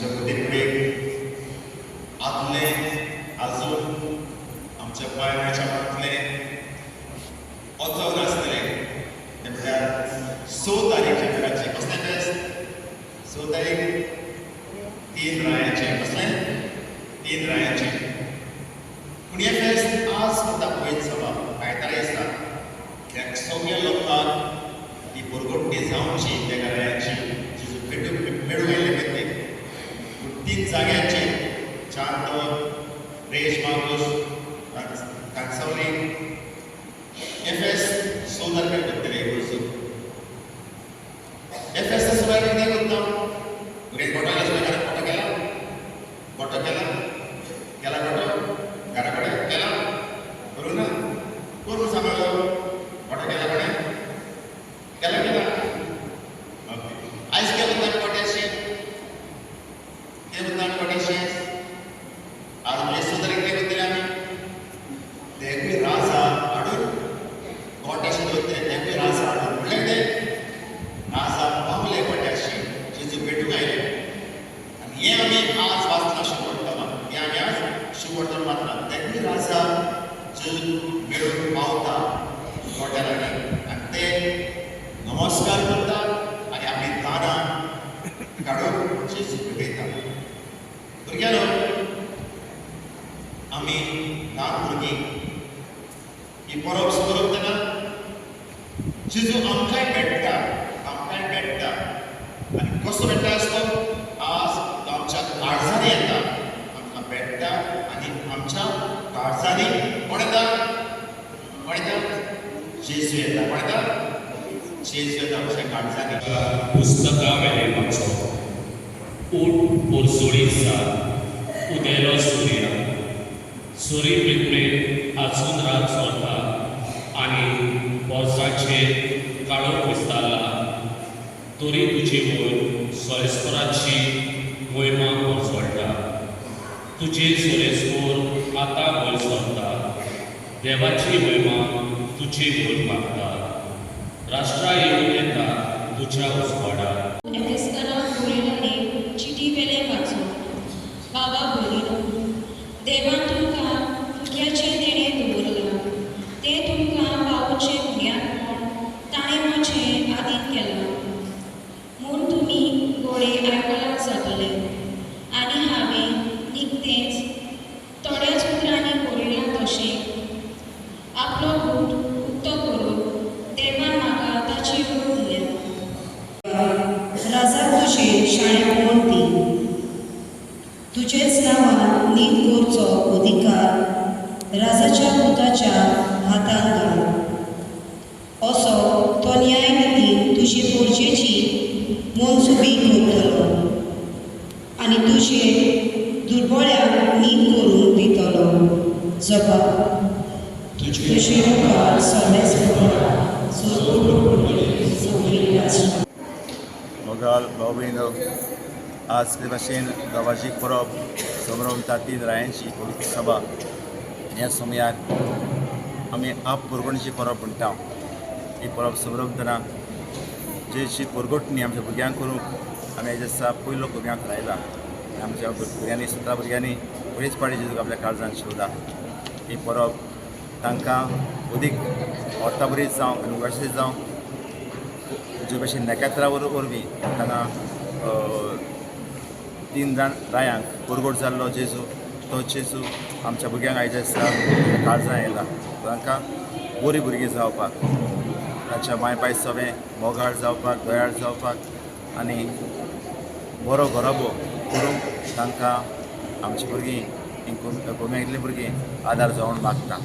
आमच्या बुद्धीपुढे आदले अजून आमच्या पायण्याच्या मनांतले वचोंक नासतले ते म्हळ्यार 6 तारीख म्हळ्यार कसलें फेस्त? 6 तारीख 3 रायाचें. कसलें? 3 रायाचें. पूण हें फेस्त आज सुद्दां पळयत सभा आयतारा दिसा कित्याक सगळ्या लोकांक ती बोरगोटणी जावची त्या रायाची जेजू मेळूंक आयिल्ले पळय ते. पूण 3 जाग्यांचेर चांदोर, रेश मागूस, कांसावली हें फेस्त 6 तारखेर करतले वर्सून. हें फेस्त सुरवात कितें करता? भुरगें गोटो केला, गोटो केला, गोटो केला, केला गोटो घरा कडेन केला, करूं ना? करूं सांगलो गोटो केला कडेन केला केला. ओके, आयज कितें करता आमी गोट्याशी? कितें करता आमी गोट्याशी? आज म्हणजे 6 तारीख कितें करतले आमी? देगूय राजा हाडून गोट्याशी दवरतले. देगूय राजा हाडून म्हणल्यार कितें? राजा पावले गोट्याशी, जेजू भेटूंक आयले. आनी हें आमी आज वाचलां शुभवर्तमान. हें आमी आज शुभवर्तमान वाचलां. देगूय राजा जेजू मेळून पावता गोट्या लागीं आनी ते नमस्कार करता आनी आपली दानां काडून जेजू भेटयता. भुरग्यांनो, आमी ल्हान भुरगीं ही परब समरतना जेजू आमकांय भेट्टा, आमकांय भेट्टा. आनी कसो भेट्टा आसतो? आज तो आमच्या काळजांनी येता, आमकां भेट्टा आनी आमच्या काळजांनी कोण येता? कोण येता? जेजू येता. कोण येता? जेजू येता आमच्या काळजांनी. पुस्तकां वेलें वाचो, उठ पोरसोळी जा, उदेलो सुर्या, सुरी मिटमेर आजून रात चलता आनी पोरसाचेर काळोख विस्तारला, तरी तुजी वयर सोरेस्पराची मोहिमा पोरसोळटा, तुजे सोरेस्पोर आतां वयर सरता, देवाची मोहिमा तुजी वयर मागता, राष्ट्रां येवन येता तुज्या उजवाडा. एफेस्करांक बरयलेले चिटी वेलें वाचो. बाबा भयणीनो, देवान तुमकां फुक्याचें देणें दवरलां, तें तुमकां पावोवचें पुण्यात्मण ताणें म्हजें आदीन केलां म्हूण तुमी गोडे आयकलां जातले. आनी हांवें निकतेंच थोड्याच उतरांनी बरयलां तशें आपलो बूट उक्तो करून देवान म्हाका ताची उर्ब दिल्या. राजा तुजें शाणेपण दी, तुजेच नांवान नीत करचो अधिकार राजाच्या पुताच्या हातान घाल, असो तो न्याय नितीन तुजे पोरजेची मनसुबी करतलो आनी तुजे दुर्बळ्यांक नीत करूंक दितलो. जबाब तुजे मुखार सगळेच सगळीं राष्ट्रां. मोगाल भाव भयणो, आज ते भाशेन देवाची परब समरमता 3 रायांची पवित्र सभा. ह्या समयार आमी आप पुरवणीची परब म्हणटा. ही परब समरमतना जेची पुरगोटणी आमच्या भुरग्यांक करूंक आमी हेजे दिसा पयलो भुरग्यांक थारायला. आमच्या भुरग्यांनी 17 भुरग्यांनी पयलीच पाटी जेजूक आपल्या काळजान शिवला. ही परब तांकां अदीक अर्थाबरीत जावं आनी उगाशीत जावं, जे भाशेन नखेत्रां वरवीं तांकां 3 जाण रायांक पुरगोट जाल्लो जेजू, तो जेजू आमच्या भुरग्यांक आयज आसा काळजां आयला. तांकां बरीं भुरगीं जावपाक, तांच्या माय पाय सगळें मोगाळ जावपाक, दयाळ जावपाक आनी बरो घराबो करूंक तांकां आमची भुरगीं गोम्यांतलीं भुरगीं आदार जावन मागता.